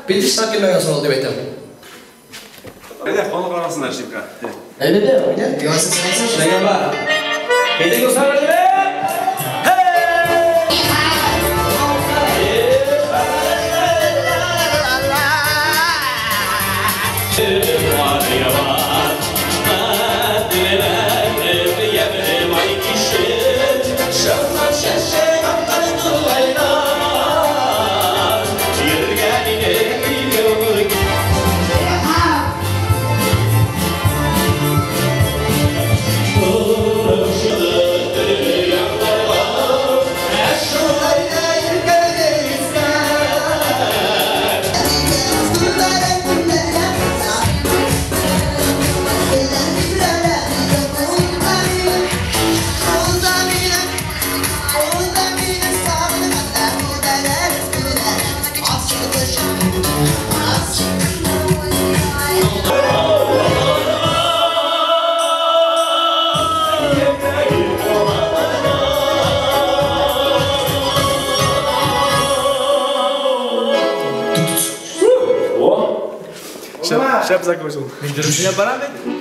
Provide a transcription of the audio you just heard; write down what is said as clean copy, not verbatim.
Бит килмәгән соң ул дип әйтәм. Әйдә, халык арасында эшлик. Әйдә, әйдә. Дигән бар. Әйдә, дуслар, әйдә. Шәп закончил. Мин дөресенә барам бит.